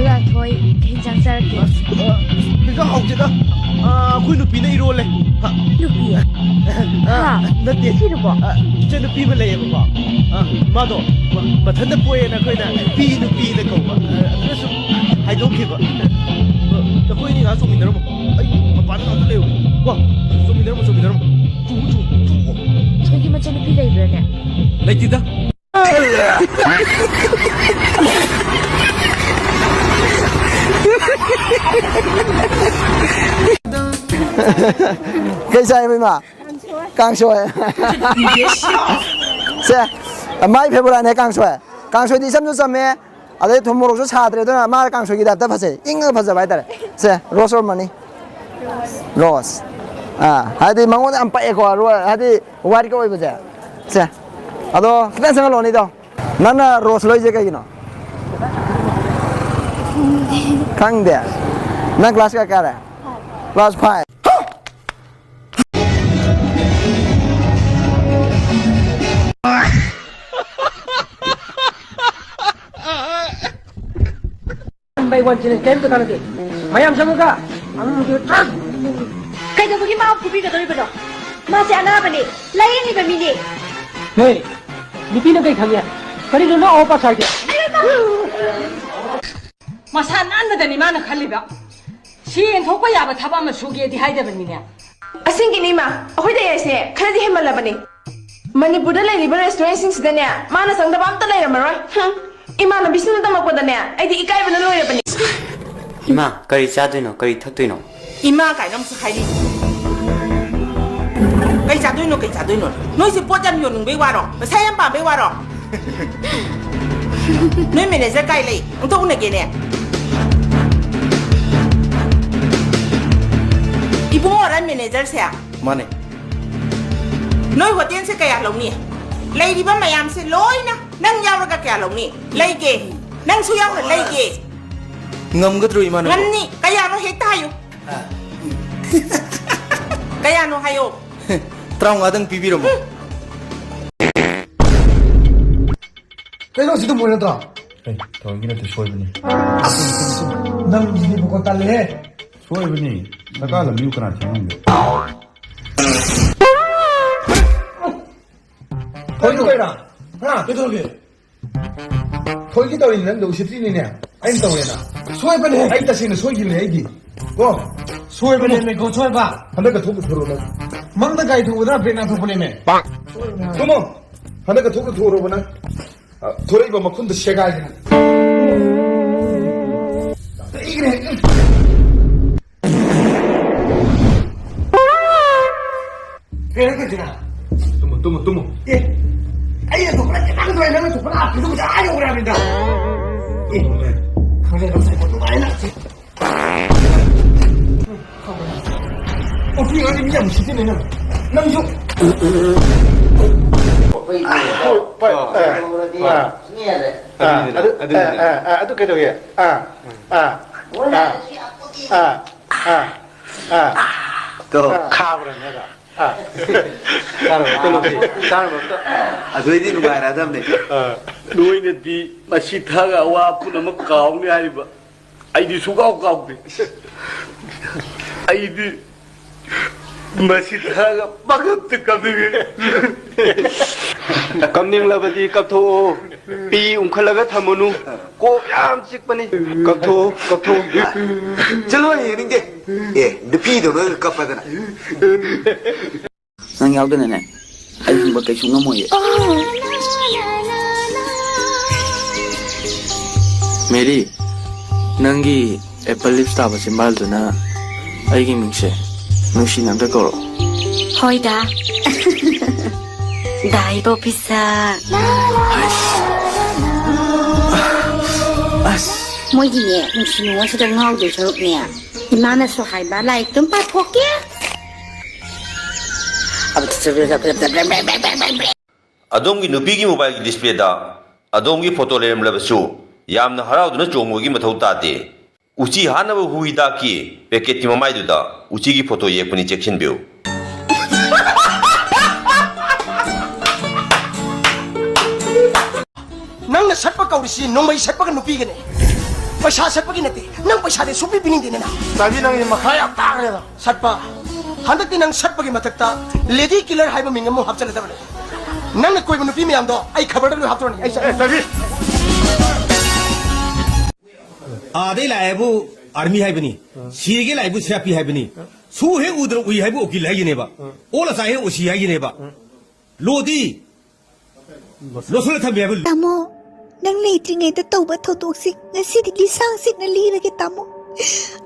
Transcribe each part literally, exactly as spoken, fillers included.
ꯌꯥꯊꯣꯏ, ꯀꯩ ꯍꯦꯟꯖꯥꯡ ꯆꯥꯔꯛꯀꯦ? ꯑ, ꯍꯦꯟꯖꯥꯡ ꯍꯥꯎꯇꯦꯗ꯫ ꯑ, ꯑꯩꯈꯣꯏ ꯅꯨꯄꯤꯅ ꯏꯔꯣꯜꯂꯦ꯫ ꯍꯥ? ꯅꯨꯄꯤ? ꯑ, ꯍꯥ? ꯅꯠꯇꯦ꯫ ꯊꯤꯔꯕꯣ? ꯑ, ꯏꯆꯟꯅꯨꯄꯤ ꯑꯃ ꯂꯩꯌꯦꯕꯀꯣ꯫ ꯑ, ꯃꯥꯗꯣ ꯃ-, ꯃꯊꯟꯇ ꯄꯣꯛꯑꯦꯅ ꯑꯩꯈꯣꯏꯅ ꯄꯤ ꯅꯨꯄꯤꯅ ꯀꯧꯕ꯫ ꯑ, ꯑꯗꯨꯗ ꯁꯨꯝ ꯍꯥꯏꯗꯣꯛꯈꯤꯕ꯫ ꯑ, ꯅꯈꯣꯏ ꯑꯅꯤ ꯉꯥꯏꯍꯥꯛ ꯆꯣꯡꯃꯤꯟꯅꯔꯝꯃꯣ꯫ ꯑꯩ ꯃꯄꯥꯟꯗ ꯉꯥꯛꯇ ꯂꯩꯔꯨ꯫ ꯀꯣ? ꯆꯣꯡꯃꯤꯟꯅꯔꯝꯃꯣ, ꯆꯣꯡꯃꯤꯟꯅꯔꯝꯃꯣ꯫ ꯆꯣꯡꯉꯨ, ꯆꯣꯡꯉꯨ, ꯆꯣꯡꯉꯨ꯫ ꯊꯣꯏꯒꯤ ꯃꯆꯟꯅꯨꯄꯤ ꯂꯩꯕ꯭ꯔꯥꯅꯦ? ꯂꯩꯇꯦꯗ꯫ ꯀꯩ ꯆꯥꯏꯕ ꯏꯃꯥ? ꯀꯥꯡꯁꯣꯏ꯫ ꯁꯦ, ꯃꯥꯏ ꯐꯦꯕꯣꯔꯥꯏꯠꯅꯦ ꯀꯥꯡꯁꯣꯏ꯫ ꯀꯥꯡꯁꯣꯏꯗꯤ ꯏꯆꯝꯁꯨ ꯆꯝꯃꯦ, ꯑꯗꯩ ꯊꯨꯝ ꯃꯣꯔꯣꯛꯁꯨ ꯁꯥꯗ꯭ꯔꯦ, ꯑꯗꯨꯅ ꯃꯥ ꯀꯥꯡꯁꯣꯏꯒꯤ ꯇꯥꯏꯞꯇ ꯐꯖꯩ, ꯏꯪꯉꯒ ꯐꯖꯕ ꯍꯥꯏꯇꯥꯔꯦ꯫ ꯁꯦ, rose or money? Rose. ꯑꯥ, ꯍꯥꯏꯗꯤ ꯃꯉꯣꯟꯗ ꯌꯥꯝ ꯄꯛꯑꯦꯀꯣ, ꯔꯣ-, ꯍꯥꯏꯗꯤ whiteꯀ ꯑꯣꯏꯕꯁꯦ꯫ ꯁꯦ, ꯑꯗꯣ ꯈꯤꯇꯪ ꯆꯪꯍꯜꯂꯣꯅꯦ, ꯏꯇꯥꯎ꯫ ꯅꯪꯅ rose ꯂꯧꯔꯤꯁꯦ ꯀꯩꯒꯤꯅꯣ? ꯈꯪꯗꯦ꯫ ꯅꯪ class ꯀꯌꯥ ꯀꯥꯔꯦ? Class five꯫ One by one ꯁꯤꯅ ꯀꯔꯤꯝꯇ ꯀꯥꯟꯅꯗꯦ꯫ ꯃꯌꯥꯝ ꯆꯪꯉꯒ ꯑꯉꯥꯡꯗꯨ ꯇ꯭ꯔꯛ! ꯀꯩꯗꯧꯕꯒꯤ ꯃꯥ ꯐꯨꯕꯤꯒꯗꯧꯔꯤꯕꯅꯣ? ꯃꯥꯁꯦ ꯑꯅꯥꯕꯅꯦ, ꯂꯥꯏꯌꯦꯡꯉꯤꯕ ꯃꯤꯅꯦ꯫ ꯍꯦ, ꯅꯨꯄꯤꯅ ꯀꯩ ꯈꯪꯉꯦ? ꯀꯔꯤꯅꯣ ꯅꯪ ꯑꯋꯥ ꯄꯥ ꯁꯥꯏꯗꯦ? ꯃꯁꯥ ꯅꯥꯟꯕꯗꯅꯤ ꯃꯥꯅ ꯈꯜꯂꯤꯕ꯫ ꯁꯤ ꯌꯦꯟꯊꯣꯛꯄ ꯌꯥꯕ ꯊꯕꯛ ꯑꯃ ꯁꯨꯒꯦꯗꯤ ꯍꯥꯏꯗꯕꯅꯤꯅꯦ꯫ ꯑꯁꯦꯡꯒꯤꯅꯦ ꯏꯃꯥ, ꯑꯩꯈꯣꯏꯗ ꯌꯥꯏꯁꯦ ꯈꯔꯗꯤ ꯍꯦꯟꯃꯜꯂꯕꯅꯦ꯫ ꯃꯅꯤꯄꯨꯔꯗ ꯂꯩꯔꯤꯕ restaurantꯁꯤꯡꯁꯤꯗꯅꯦ ꯃꯥꯅ ꯆꯪꯗꯕ ꯑꯝꯇ ꯂꯩꯔꯝꯃꯔꯣꯏ꯫ ꯍꯨꯝ, ꯏꯃꯥꯟꯅꯕꯤꯁꯤꯡꯅ ꯇꯝꯃꯛꯄꯗꯅꯦ ꯑꯩꯗꯤ ꯏꯀꯥꯏꯕꯅ ꯂꯣꯏꯔꯕꯅꯤ꯫ ꯏꯃꯥ, ꯀꯔꯤ ꯆꯥꯗꯣꯏꯅꯣ? ꯀꯔꯤ ꯊꯛꯇꯣꯏꯅꯣ? ꯏꯃꯥ ꯀꯥꯏꯅ ꯑꯃꯨꯛꯁꯨ ꯍꯥꯏꯔꯤ꯫ ꯀꯩ ꯆꯥꯗꯣꯏꯅꯣ, ꯀꯩ ꯆꯥꯗꯣꯏꯅꯣ? ꯅꯣꯏꯁꯦ ꯄꯣꯠ ꯌꯥꯝ ꯌꯣꯟꯅꯤꯡꯕꯩ ꯋꯥꯔꯣ? ꯄꯩꯁꯥ ꯌꯥꯝ ꯄꯥꯝꯕꯩ ꯋꯥꯔꯣ? ꯅꯣꯏ manager ꯀꯥꯏ ꯂꯩ? ꯑꯝꯇ ꯎꯅꯒꯦꯅꯦ꯫ ꯏꯕꯨꯡꯉꯣꯔ managerꯁꯦ? ꯃꯥꯅꯦ꯫ ꯅꯣꯏ hotelꯁꯦ ꯀꯌꯥ ꯂꯧꯅꯤ? ꯂꯩꯔꯤꯕ ꯃꯌꯥꯝꯁꯦ ꯂꯣꯏꯅ ꯅꯪ ꯌꯥꯎꯔꯒ ꯀꯌꯥ ꯂꯧꯅꯤ? ꯂꯩꯒꯦ꯫ ꯅꯪꯁꯨ ꯌꯥꯎꯅ ꯂꯩꯒꯦ꯫ ꯉꯝꯒꯗ꯭ꯔꯣ, ꯏꯃꯥꯅꯕ? ꯉꯝꯅꯤ꯫ ꯀꯌꯥꯅꯣ ꯍꯦꯛꯇ ꯍꯥꯏꯌꯨ꯫ ꯀꯌꯥꯅꯣ ꯍꯥꯏꯌꯣ꯫ ꯇꯔꯥꯃꯉꯥꯗꯪ ꯄꯤꯕꯤꯔꯝꯃꯣ꯫ ꯀꯩꯅꯣ, ꯁꯤꯗ ꯃꯣꯏ ꯅꯠꯇ꯭ꯔꯣ? ꯑꯦ, ꯊꯑꯣꯏꯒꯤ ꯅꯠꯇꯦ, ꯁꯣꯏꯕꯅꯤ꯫ ꯅꯪꯒꯤꯁꯤꯗꯤꯕꯀꯣ ꯇꯜꯂꯦꯍꯦ꯫ ꯁꯣꯏꯕꯅꯤ꯫ ꯁꯔꯀꯥꯔ ꯂꯝꯕꯤꯕꯨ ꯀꯅꯥ ꯊꯤꯡ ꯉꯝꯒꯦ? ꯊꯣꯏꯗꯣ ꯀꯩꯔꯥ? ꯍꯥ? ꯀꯩꯗꯧꯔꯒꯦ? ꯊꯣꯏꯒꯤ ꯇꯧꯔꯤꯅꯤ, ꯅꯪꯗꯣ ꯎꯁꯤꯠꯇ꯭ꯔꯤꯅꯤꯅꯦ꯫ ꯑꯩꯅ ꯇꯧꯔꯦꯅ꯫ ꯁꯣꯏꯕꯅꯦ꯫ ꯑꯩ ꯇꯁꯦꯡꯅ ꯁꯣꯏꯈꯤꯕꯅꯦ ꯑꯩꯗꯤ꯫ ꯀꯣ? ꯁꯣꯏꯕꯅꯦ, ꯃꯦꯀꯣ, ꯁꯣꯏꯕ꯫ ꯍꯟꯗꯛꯀ ꯊꯣꯛꯄ ꯊꯣꯔꯛꯑꯣ ꯅꯪ꯫ ꯃꯪꯗ ꯒꯥꯔꯤ ꯊꯧꯕꯗ ꯕ꯭ꯔꯦꯛ ꯅꯥꯟꯊꯣꯛꯄꯅꯦꯃꯦ꯫ ꯇꯨꯝꯃꯣ꯫ ꯍꯟꯗꯛꯀ ꯊꯣꯛꯄ ꯊꯣꯔꯛꯑꯣꯕ ꯅꯪ꯫ ꯑ, ꯊꯣꯔꯛꯏꯕ ꯃꯈꯨꯟꯗ ꯁꯦꯒꯥꯏꯗꯅ꯫ ꯀꯩꯅꯣ ꯇꯧꯏꯁꯤꯅ? ꯇꯨꯝꯃꯣ, ꯇꯨꯝꯃꯣ, ꯇꯨꯝꯃꯣ꯫ ꯑꯦ, ꯑꯩꯅ ꯊꯣꯛꯄꯅ ꯈꯤꯇꯪ ꯊꯣꯛꯑꯦ, ꯅꯪꯅ ꯊꯣꯛꯄꯅ ꯑꯥ ꯐꯤꯗꯨ ꯄꯨꯔꯥ ꯌꯧꯈ꯭ꯔꯦ ꯍꯥꯏꯕꯅꯤꯗ꯫ ꯑꯦ, ꯈꯪꯗꯦ, ꯅꯪ ꯁꯥꯏꯀꯜ ꯅꯨꯡꯉꯥꯏꯅ꯫ ꯀꯣꯐꯤ ꯉꯥꯛꯇ ꯃꯤ ꯌꯥꯝ ꯎꯁꯤꯠꯇꯦꯅꯦ ꯅꯪ꯫ ꯅꯪꯁꯨ꯫ ꯑꯩꯈꯣꯏꯒꯤ ꯍꯣꯏ, ꯍꯣꯏ, ꯑꯥ, ꯇꯧꯔꯗꯤ ꯑꯥ, ꯏꯁꯤꯡ ꯍꯦꯜꯂꯦ꯫ ꯑꯥ, ꯑꯗꯨ, ꯑꯗꯨ, ꯑꯥ, ꯑꯥ, ꯑꯥ, ꯑꯗꯨ ꯀꯩꯗꯧꯒꯦ? ꯑꯥ, ꯑꯥ, ꯃꯣꯏꯅ ꯑꯥ, ꯑꯥ, ꯑꯥ, ꯑꯥ, ꯇꯣ꯫ ꯑꯥ, ꯈꯥꯕ꯭ꯔꯅꯦ ꯑꯗꯣ? ꯑꯥ꯫ ꯆꯥꯔꯕ? ꯆꯥꯔꯕ ꯑꯝꯇ? ꯑꯗꯨꯏꯗꯤ ꯅꯨꯡꯉꯥꯏꯔꯛꯑꯗꯕꯅꯦ꯫ ꯑꯥ꯫ ꯅꯣꯏꯅꯗꯤ ꯃꯁꯤ ꯊꯛꯑꯒ ꯑꯋꯥ ꯄꯨꯝꯅꯃꯛ ꯀꯥꯎꯅꯤ ꯍꯥꯏꯔꯤꯕ꯫ ꯑꯩꯗꯤ ꯁꯨꯡꯀꯥꯎ ꯀꯥꯎꯗꯦ꯫ ꯑꯩꯗꯤ ꯃꯁꯤ ꯊꯥꯒ ꯄꯥꯈꯠꯇ ꯀꯞꯅꯤꯡꯉꯦ꯫ ꯀꯞꯅꯤꯡꯂꯕꯗꯤ ꯀꯞꯊꯣꯛꯑꯣ꯫ ꯄꯤ ꯎꯪꯈꯠꯂꯒ ꯊꯝꯃꯨꯅꯨ꯫ ꯀꯣꯛ ꯌꯥꯝ ꯆꯤꯛꯄꯅꯤ꯫ ꯀꯞꯊꯣꯛꯑꯣ, ꯀꯞꯊꯣꯛꯑꯣ꯫ ꯆꯠꯂꯣ, ꯌꯦꯡꯅꯤꯡꯗꯦ꯫ ꯑꯦ, ꯅꯨꯄꯤꯗꯧꯅ ꯀꯞꯄꯗꯅ꯫ ꯅꯪ ꯌꯥꯎꯗꯅꯅꯦ ꯑꯩ ꯍꯤꯡꯕ ꯀꯩꯁꯨ ꯉꯝꯃꯣꯏꯌꯦ꯫ ꯃꯦꯔꯤ, ꯅꯪꯒꯤ ꯑꯦꯄꯜ ꯂꯤꯞꯁ ꯇꯥꯕ ꯆꯤꯝꯕꯥꯜꯗꯨꯅ ꯑꯩꯒꯤ ꯃꯤꯡꯁꯦ ꯅꯨꯡꯁꯤꯅ ꯑꯝꯇ ꯀꯧꯔꯛꯑꯣ꯫ ꯍꯣꯏꯗ꯫ ꯗꯥꯏꯕꯣ ꯄꯤꯁꯛ꯫ ꯑꯁ꯫ ꯃꯣꯏꯒꯤꯅꯦ ꯅꯨꯡꯁꯤ ꯅꯨꯡꯉꯣꯟꯁꯤꯗ ꯉꯥꯎꯗꯣꯏ ꯁꯔꯨꯛꯅꯦ, ꯏꯃꯥꯅꯁꯨ ꯍꯥꯏꯕ ꯂꯥꯏꯔꯤꯛꯇꯨꯝ ꯄꯥꯊꯣꯛꯀꯦ꯫ ꯑꯗꯣꯝꯒꯤ ꯅꯨꯄꯤꯒꯤ ꯃꯣꯕꯥꯏꯜꯒꯤ ꯗꯤꯁꯄ꯭ꯂꯦꯗ ꯑꯗꯣꯝꯒꯤ ꯐꯣꯇꯣ ꯂꯩꯔꯝꯂꯕꯁꯨ ꯌꯥꯝꯅ ꯍꯔꯥꯎꯗꯨꯅ ꯆꯣꯡꯕꯒꯤ ꯃꯊꯧ ꯇꯥꯗꯦ꯫ ꯎꯆꯤ ꯍꯥꯠꯅꯕ ꯍꯨ ꯍꯤꯗꯥꯛꯀꯤ ꯄꯦꯀꯦꯠꯀꯤ ꯃꯃꯥꯏꯗꯨꯗ ꯎꯆꯤꯒꯤ ꯐꯣꯇꯣ ꯌꯦꯛꯄꯅꯤ, ꯆꯦꯛꯁꯤꯟꯕꯤꯌꯨ꯫ ꯅꯪꯅ ꯁꯠꯄ ꯀꯧꯔꯤꯁꯤ ꯅꯣꯡꯃꯩ ꯁꯠꯄꯒ ꯅꯨꯄꯤꯒꯅꯦ꯫ ꯄꯩꯁꯥ ꯁꯠꯄꯒꯤ ꯅꯠꯇꯦ꯫ ꯅꯪ ꯄꯩꯁꯥꯗꯤ ꯁꯨꯡꯄꯤ ꯄꯤꯅꯤꯡꯗꯦꯅꯦ ꯅꯪ꯫ ꯆꯥꯕꯤ, ꯅꯪꯒꯤ ꯃꯈꯥ ꯌꯥꯝ ꯇꯥꯈ꯭ꯔꯦꯗ꯫ ꯁꯠꯄ, ꯍꯟꯗꯛꯇꯤ ꯅꯪ ꯁꯠꯄꯒꯤ ꯃꯊꯛꯇ lady killer ꯍꯥꯏꯕ ꯃꯤꯡ ꯑꯃ ꯍꯥꯞꯆꯜꯂꯗꯕꯅꯦ꯫ ꯅꯪꯅ ꯀꯣꯏꯕ ꯅꯨꯄꯤ ꯃꯌꯥꯝꯗꯣ ꯑꯩ ꯈꯕꯔꯗ ꯂꯣꯏ ꯍꯥꯞꯇꯣꯔꯅꯤ꯫ ꯑꯩ ꯆꯠꯂꯦ꯫ ꯑꯦ, ꯆꯥꯕꯤ꯫ ꯑꯥꯗꯩ ꯂꯥꯛꯑꯦꯕꯨ ꯑꯥꯔꯃꯤ ꯍꯥꯏꯕꯅꯤ, ꯁꯤꯒꯦ ꯂꯥꯛꯑꯦꯕꯨ ꯁꯤꯑꯥꯔꯄꯤ ꯍꯥꯏꯕꯅꯤ, ꯁꯨ ꯍꯦꯛ ꯎꯗꯅ ꯎꯏ ꯍꯥꯏꯕꯨ ꯎꯀꯤꯜ ꯍꯥꯏꯒꯤꯅꯦꯕ, ꯑꯣꯜꯂ ꯆꯥꯏ ꯍꯦꯛ ꯑꯣꯁꯤ ꯍꯥꯏꯒꯤꯅꯦꯕ꯫ ꯂꯣꯗꯤ ꯂꯣꯠꯁꯤꯜꯂ ꯊꯝꯃꯤ ꯍꯥꯏꯕ꯫ ꯇꯥꯃꯣ, ꯅꯪ ꯂꯩꯇ꯭ꯔꯤꯉꯩꯗ ꯇꯧꯕ ꯊꯧꯗꯣꯛꯁꯤ ꯉꯁꯤꯗꯤ ꯂꯤꯁꯥꯡ ꯁꯤꯠꯅ ꯂꯤꯔꯒꯦ ꯇꯥꯃꯣ꯫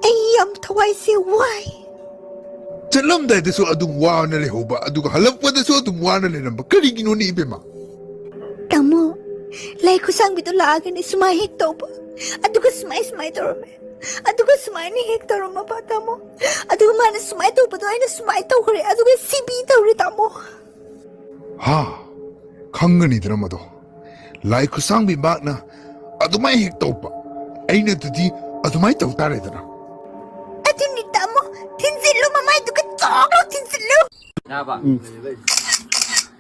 ꯑꯩ ꯌꯥꯝ ꯊꯋꯥꯏꯁꯦ ꯋꯥꯏ꯫ ꯆꯠꯂꯝꯗꯥꯏꯗꯁꯨ ꯑꯗꯨꯝ ꯋꯥꯅ ꯂꯩꯍꯧꯕ, ꯑꯗꯨꯒ ꯍꯜꯂꯛꯄꯗꯁꯨ ꯑꯗꯨꯝ ꯋꯥꯅ ꯂꯩꯔꯝꯕ ꯀꯔꯤꯒꯤꯅꯣꯅꯦ ꯏꯕꯦꯝꯃ? ꯇꯥꯃꯣ, ꯂꯥꯏ ꯈꯨꯠꯁꯥꯡꯕꯤꯗꯣ ꯂꯥꯛꯑꯒꯅꯦ ꯁꯨꯃꯥꯏ ꯍꯦꯛ ꯇꯧꯕ, ꯑꯗꯨꯒ ꯁꯨꯃꯥꯏ ꯁꯨꯃꯥꯏ ꯇꯧꯔꯝꯃꯦ, ꯑꯗꯨꯒ ꯁꯨꯃꯥꯏꯅ ꯍꯦꯛ ꯇꯧꯔꯝꯃꯕ ꯇꯥꯃꯣ, ꯑꯗꯨꯒ ꯃꯥꯅ ꯁꯨꯃꯥꯏ ꯇꯧꯕꯗꯣ ꯑꯩꯅ ꯁꯨꯃꯥꯏ ꯇꯧꯈ꯭ꯔꯦ, ꯑꯗꯨꯒ ꯁꯤꯕꯤ ꯇꯧꯔꯦ ꯇꯥꯃꯣ꯫ ꯍꯥ, ꯈꯪꯒꯅꯤꯗꯅ ꯃꯗꯣ꯫ ꯂꯥꯏ ꯈꯨꯠꯁꯥꯡꯕꯤ ꯃꯍꯥꯛꯅ ꯑꯗꯨꯃꯥꯏ ꯍꯦꯛ ꯇꯧꯕ, ꯑꯩꯅ ꯑꯗꯨꯗꯤ ꯑꯗꯨꯃꯥꯏ ꯇꯧ ꯇꯥꯔꯦꯗꯅ꯫ ꯑꯗꯨꯅꯤ ꯇꯥꯃꯣ, ꯊꯤꯟꯖꯤꯜꯂꯨ, ꯃꯃꯥꯏꯗꯨꯒ ꯆꯣꯛꯂꯥꯎ ꯊꯤꯟꯖꯤꯜꯂꯨ꯫ ꯌꯥꯕ꯫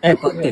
ꯑꯦ, ꯀꯛꯇꯦ꯫